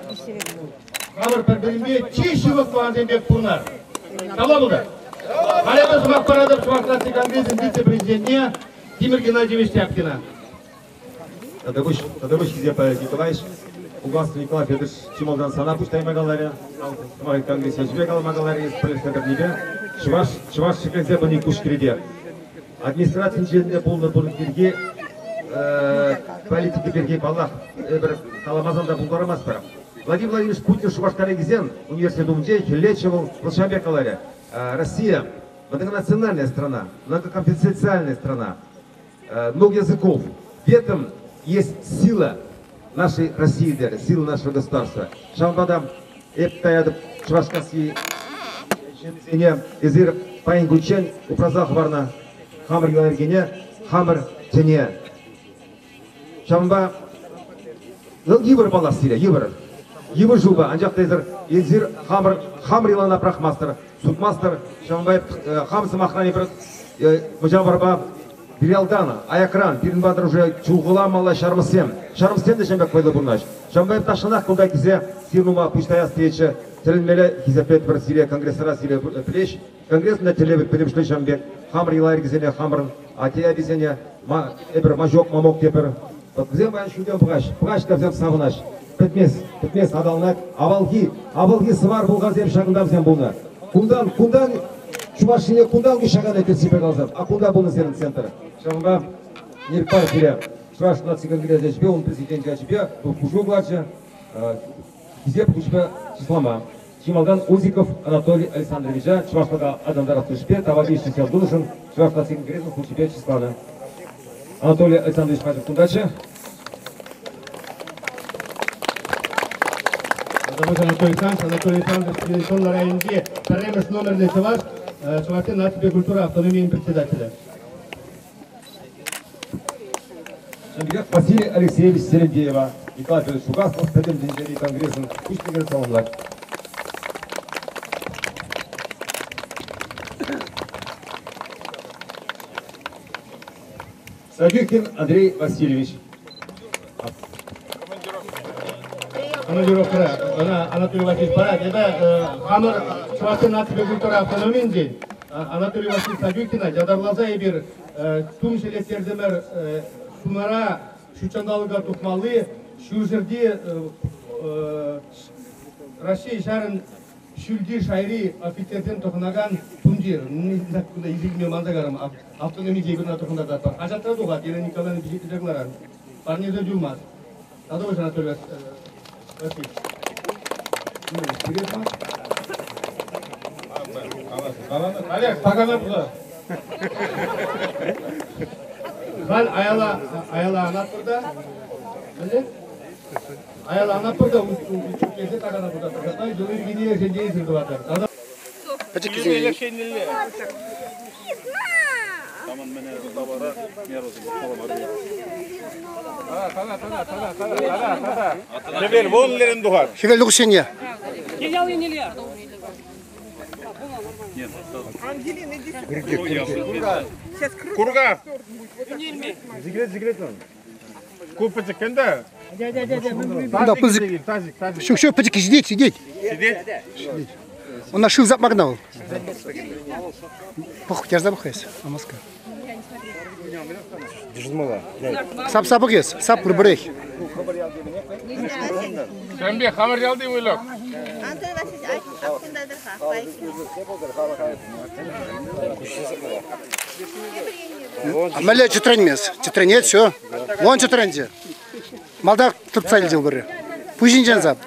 хамӑр пӗр-пӗринпе чи ҫывӑх тӑвансем пек пурӑнар. Ҫапла пултӑр. Халӗ эпӗ сӑмах паратӑп Чӑваш наци конгресӗн вице-президентне Тимӗр Геннадьевич Тяпкина. Тата пуҫ хисеплӗ Николаевич, Угаслов Николай Федорович чи малтан сана пуҫ тайма каларӗ. Сӑмах конгресс ячӗпе калама каларӗ, пӗрлешсе тӑнипе. Чӑваш, чӑваш ҫӗкленсе пыни куҫкӗрете. Администрацинчен пулнӑ пирки политика пирки, паллах, эпир каламасан та пултарамастпӑр. Владимир Владимирович Путин Шупашкар килсен университет умӗнче хӗллеччӗ вӑл, вӑл ҫавӑн пек каларӗ. Россия многонациональная страна, многоконфессиональная страна, много языков. В этом есть сила нашей России, сила нашего государства. Ҫавӑнпа та эп таятӑп Чӑвашкасси ҫыннисене эсир паян кунччен упраса хӑварнӑ хамӑр йӑла-йӗркене, хамӑр тӗне. Ҫавӑнпа вӑл йывӑр паллах сире, йывӑр. Йывӑр ҫулпа, анчах та эсир, эсир хамӑр, хамӑр йӑлана пӑрахмастӑр, сутмастӑр. Ҫавӑнпа хам сӑмахран эпир мӑчавӑрпа Билялтан, аякран, пирӗн патӑр уже чулхуламалла ҫармӑссем. Ҫармӑссем те ҫавӑн пек вӑйлӑ пурӑнаҫ. Ҫавӑнпа эп тахҫанах кунта килсе сирӗн ума пуҫ таяс тетчӗ. Тӗлӗнмелле хисеплетпӗр сире, конгрессра сире пӗлеҫ. Конгресс та тӗллевӗ пӗтӗмӗшле ҫавӑн пек хамӑр йӑла-йӗркесене, хамӑрӑн атте-аписене эпир маҫок, мамок тепӗр. Вӗсем паян ҫӳлтен пӑхаҫ, пӑхаҫ та вӗсем савӑнаҫ. Пӗтмест, пӗтмест, аталанать. Авалхи, авалхи сӑвар пулхансем ҫакӑнта вӗсем пулнӑ. Кунтан, кунтан Чӑваш Ене кунтан куҫакан тесе каласан, а кунта пулнӑ сирӗн центр. Ҫавӑнпа Нирпай пире Чӑваш наци конгресӗ ячӗпе, ун президенчӗ ячӗпе хушу кӑларчӗ. Хисеп хучӗпе чыслама. Чи малтан Озиков Анатолий Александровича чӑвашлӑха аталантарас тӗлӗшпе тава тивӗҫлӗ ҫав тунӑшӑн Чӑваш наци конгресӗн хучӗпе чысланӑ. Анатолий Александрович Мачев кунтаччӗ. Анатолий Александрович, Анатолий Александрович Пирӗн районӗнчи пӗрремӗш номерлӗ чӑваш, Чӑвашсен наципе культура автономийӗн председателӗ. Ҫавӑн пекех Василий Алексеевич Селендеева, Николай Федорович Шугаслов Пӗтӗм тӗнчери конгресӑн пуҫлӑхӗ саламлать. Садюхин Андрей Васильевич. Командировкӑра ӑна Анатолий Васильевич парать. Эпӗ хамӑр Чӑвашсен наципе культура автономийӗнчен Анатолий Васильевич Садюхина ятарласа эпир тум ҫӗлеттертӗмӗр сунара ҫутҫанталӑка тухмалли ҫурҫӗрти Раҫҫей ҫарӗн ҫӳлти шайри офицерсем тӑхӑнакан тумтир. Кунта илсе килме манса карӑм. Автономи кӑна тӑхӑнтартатпӑр. Хаҫатра тухать, Елена Николаевна пичетлесе кӑларать. Парнесӗр юлмасть. Тата Анатолий Васильевич. Олег, такана пулса. Халь аяла аяла анатпӑр та. Мӗнле? Аяла анатпӑр та үчүклесе такана пулса. Тата йӑли-йӗркине ҫӗнтерсе тӑватӑр. Тата Пӗчӗккисене. Хӗвел вон лерен тухать. Хӗвел тухӑҫсене. Ангелина, иди сюда. Сейчас Курга. Зигрет, зигрет он. Ку пӗчӗккен те. Да, пысӑк. Тазик, тазик. Ҫук, ҫук, пӗчӗкки сидеть, сидеть. Сидеть? Она шыв запма кӑна вӑл. Пӑх, ярса пӑх эс, амаска. Сап сапӑк эс, сап пурпӗрех. Сембе хамӑр ялти выльӑх. Антон Васильевич, ай, аккунда-тӑр-ха, Мӗнле чӗтренмес? Чӗтренет, все. Вон чӗтренчӗ. Малта туртса илчӗ пӗрре. Пуҫӗнчен сап.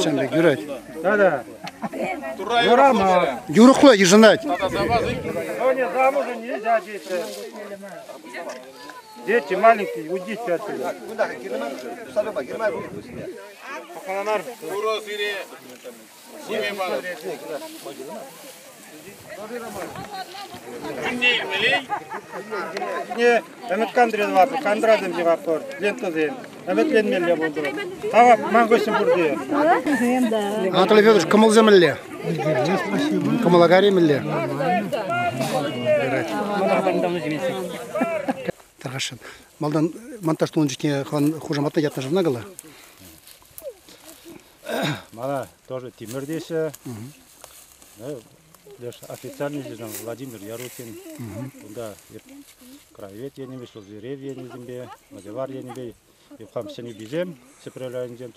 Ҫавӑн пек юрать. Да-да. Юрама. Юрӑхлӑ йышӑнать. Соня, замужем нельзя, дети. Дети маленькие, уйдите отсюда. Турӑ сире ҫиме панӑ. Кунне илмелле. Не, ӗмӗт кандре тӑватпӑр, кандрасем ҫыхатпӑр, лентӑсем. Ӗмӗтленмелле пултӑр. Тавах, ман хыҫҫӑн пурте. Анатолий Федорович, кӑмӑлсем мӗнле? Кӑмӑла кари мӗнле? Юрать. Тархасшӑн. Малтан монтаж тунӑ чухне хӑван хушаматна ятна шывна кала. Мана тоже Тимӗр теҫҫӗ. Леш официальный ҫынсем Владимир Ярухин. Унта краевед енӗпе, ҫулҫӳрев енӗсемпе, Мадевар енӗпе Юхам ҫӗнӗ Ҫӗпрел районӗнчен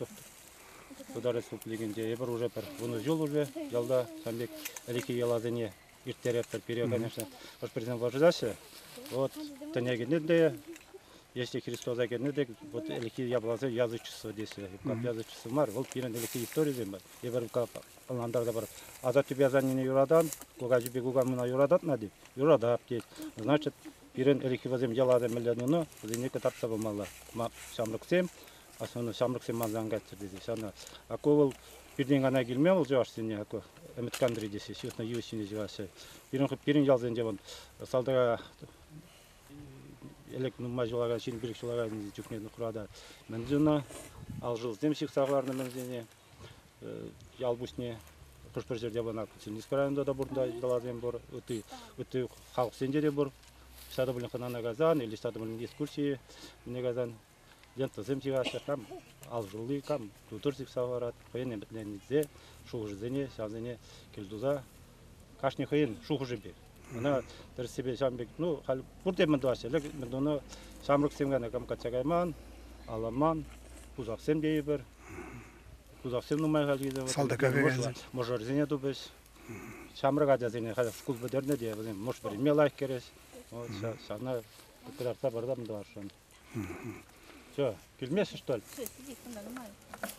Тутар Республикинче. Эпир уже пӗр вунӑ ҫул уже ялта ҫавӑн пек ӗлӗкхи йӑласене ирттеретпӗр. Пире, конечно, хӑш-пӗрисем вӑрҫаҫҫӗ. Вот тӗне кӗнӗ те, если Христоса кӗнӗ те, вот ӗлӗкхи япаласем язычество теҫҫӗ. Язычество мар, вӑл пирӗн ӗлӗкхи историсем. Эпир ӑнлантарса пар. Асаттепе асаннене юратан, кукаҫипе кукамуна юрататна тет. Юратап тет. Значит, пирӗн ӗлӗкхи вӗсем йӑласем мӗнле тунӑ, вӗсене кӑтартса пымалла. Ҫамрӑксем, основной ҫамрӑксем манса ан кайччӑр тесе. Ҫавна ако вӑл пиртен кана килме вӑл чӑвашсене, ако ӗмӗт кантри тесе ҫыхнӑ йывӑҫ ҫине ҫыхаҫҫӗ. Пирӗн пирӗн ялсенче вон салтака ӗлӗк нумай ҫулакан, 25 ҫулакан чухне нухрата мӗн тунӑ, алшӑлсем ҫыхса хӑварнӑ мӗнсене. Ял пуҫне хӑш-пӗр ҫӗрте вӑна Куциниск районта та пур, йӑласем пур, ытти ытти халӑхсенче те пур. Ӑҫта та пулин хӑнана кайсан или ӑҫта та пулин экскурси мӗне кайсан лентӑсем ҫыхаҫҫӗ, кам алшӑлли, кам тутӑр ҫыхса хӑварать, хӑйӗн ӗмӗтленсе шухӑшӗсене ҫавсене кӗлтуса кашни хӑйӗн шухӑшӗпе. Ӑна тӗрӗссипе ҫавӑн пек, ну, халь пурте мӗн тӑваҫҫӗ, ӗлӗк мӗн тунӑ ҫамрӑксем кӑна кам качча кайман, аламан, пусахсем тейӗпӗр. Пусахсем нумай халь килсе. Салтака каясем. Мӑшӑрсене тупӗҫ. Ҫамрӑк ачасене халь шкул пӗтернӗ те вӗсем мӑш вӗренме лайӑх кӗрӗҫ. Вот ҫавна кӑтартса парсан тӑвасшӑн. Все, килмеҫҫӗ, что ли?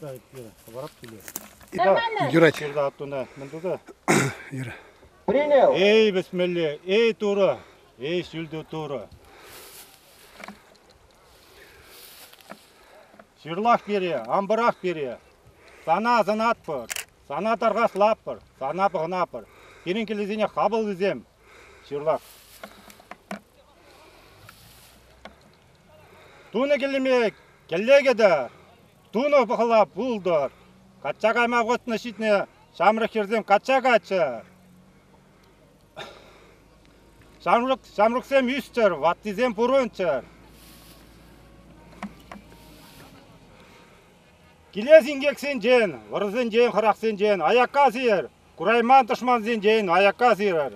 Да, хӑварап киле. Юрать. Ҫырса аттуна мӗн туса? Юра. Принял. Эй, бисмилле, эй, Турӑ, эй, ҫӳлтӗ Турӑ. Ҫырлах пире, ампӑрах пире. Сана асӑнатпӑр, сана тархаслатпӑр, сана пӑхӑнатпӑр. Пирӗн килӗсене хапӑллисем. Ҫырлах. Тунӑ кӗлӗме кӗлле кӗтӗр, тунӑ пӑхӑла пултӑр. Качча кайма вӑтнӑ ҫитнӗ ҫамрӑк хӗрсем качча кайччӑр. Ҫамрӑк, ҫамрӑксем ӳсчӗр, ваттисем пурӑнччӑр. Килес инкексенчен, вӑрӑсенчен, хӑрахсенчен аякка сийӗр, курайман тӑшмансенчен аякка сирӗр.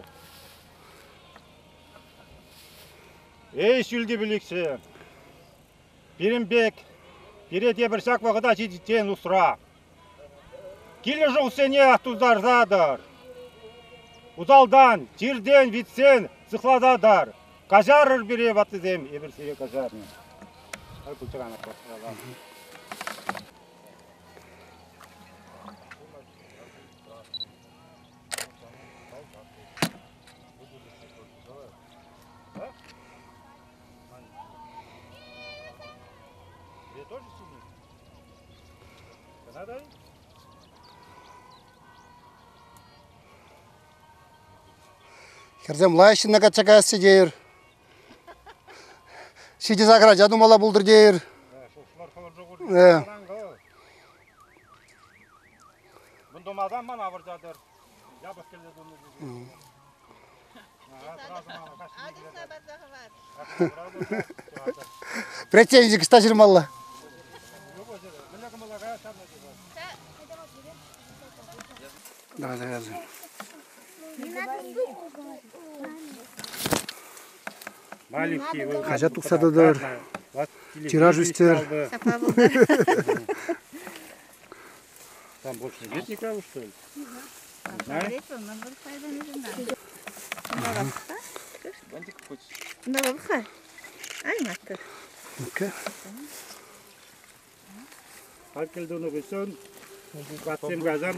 Эй, ҫӳлти пилӗкҫӗ, пирӗн пек, пире тепӗр ҫак вӑхӑта ҫитиччен усра. Килӗшӳсене тутарса тӑр. Усалтан, чиртен, витсен сыхласа тӑр. Каҫарӑр пире, ваттисем, эпир сире каҫарнӑ. Хӗрсем лайӑх ҫынна качча каясчӗ тейӗр. Ҫитӗ-сакӑр ача тумалла пултӑр тейӗр. Мӗн тумасан мана вӑрҫатӑр. Япӑх кӗлле тунӑ Претензий кӑшта ҫырмалла. Давай завязываем. Хаҫат тухса тӑтӑр, тираж ӳстер. Там больше нет никого, что ли? Ну-ка. Халь хыҫҫӑн ватсем кайсан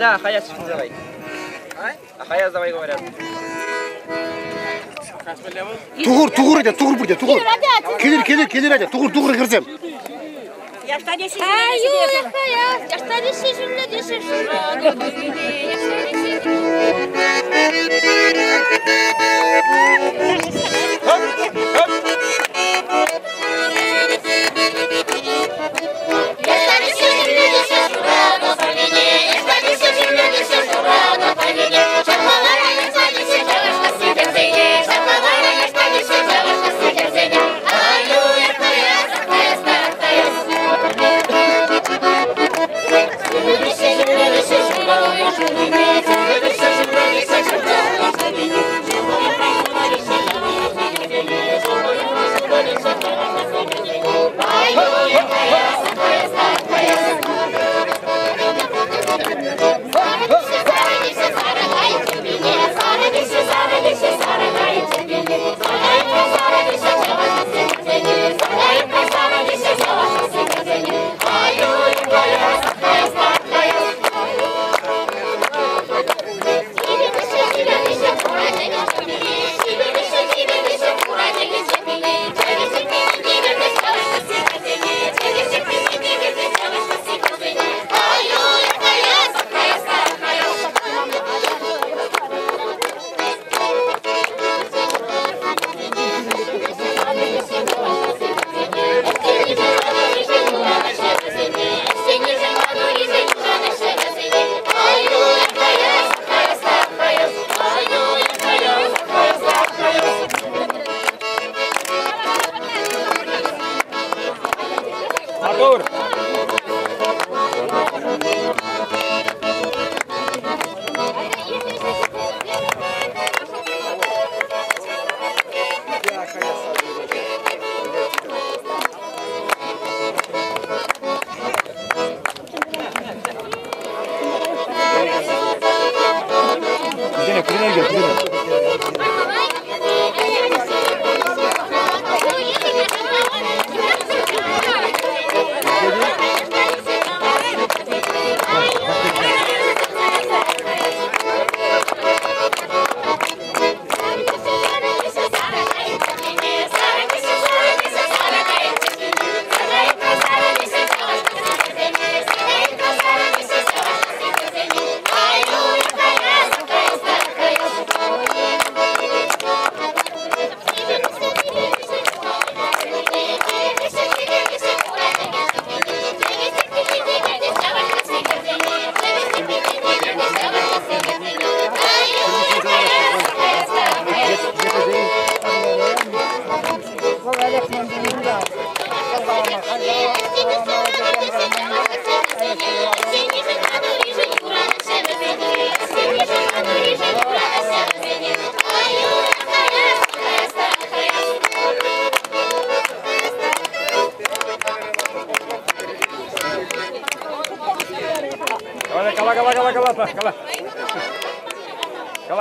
Да, Хаяс давай. А Хаяс давай говорят. Тугур, тугур эде, тугур бурде, тугур. Келер, келер, келер эде, тугур, тугур кирсем.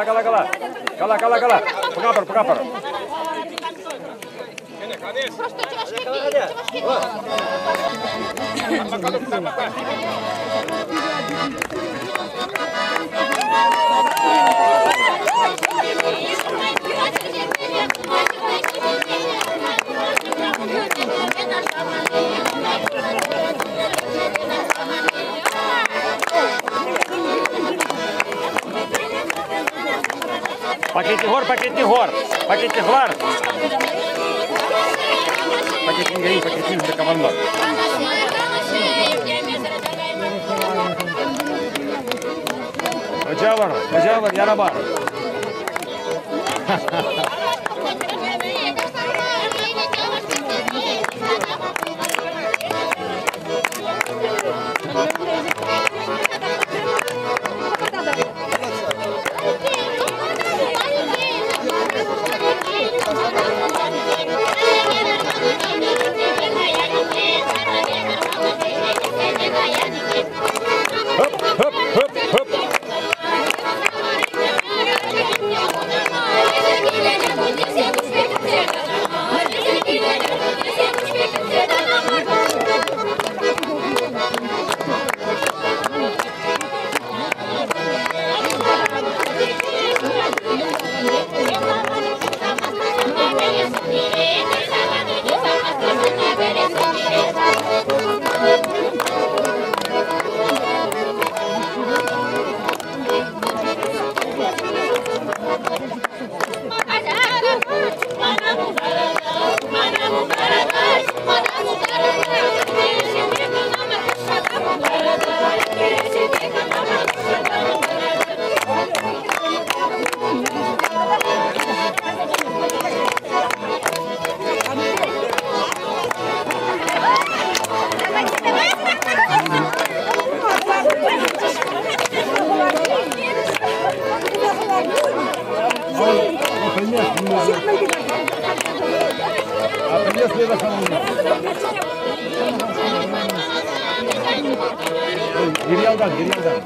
Кала, кала, кала. Кала, кала, кала. Пӑкапӑр, пӑкапӑр. Пакетни гор, пакетни гор. Пакетни хвар. Пакетни гори, пакетни до команда. Hoca var, hoca var, yara var. Hop, hop, hop, hop. Geri aldan, geri aldan.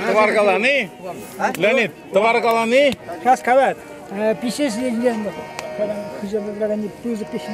Товар каланы? Леонид, товар каланы? Сейчас кават. Писес ленден. Хызы писес.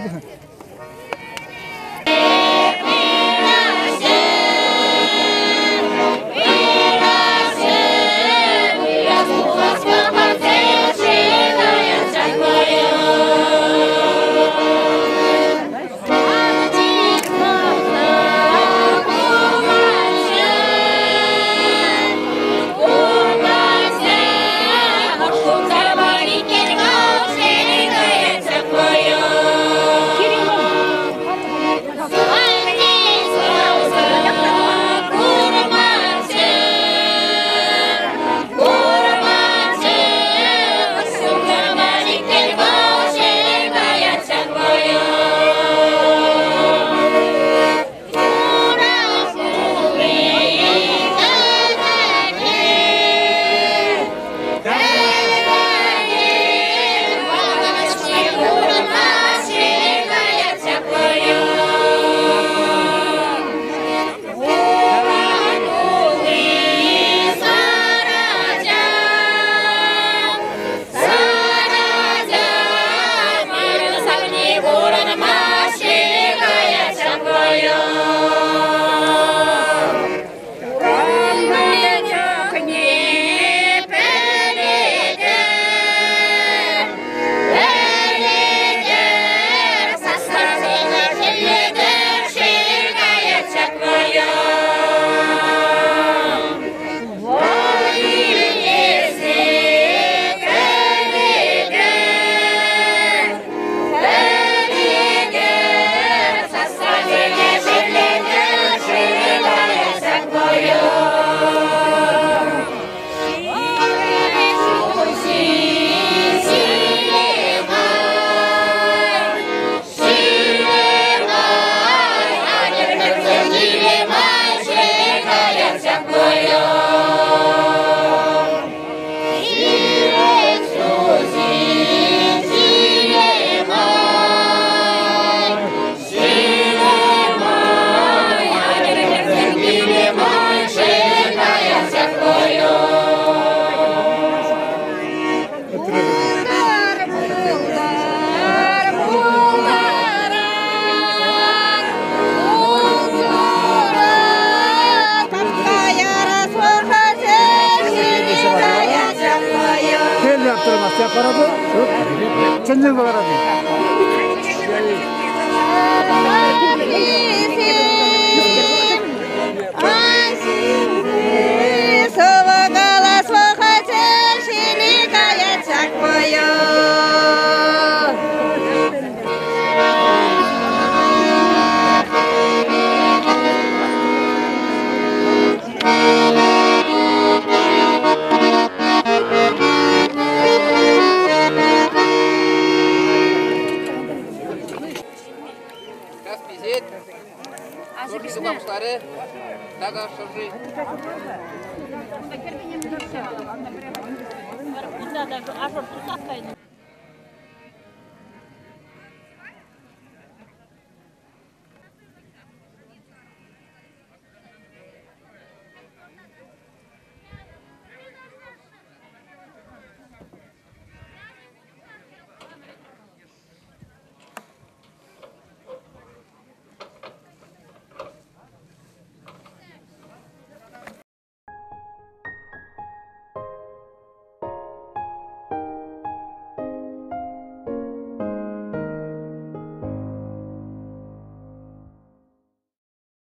Чӑн-чӑн кӑларать. Кунта та ажур тусах кайнӑ.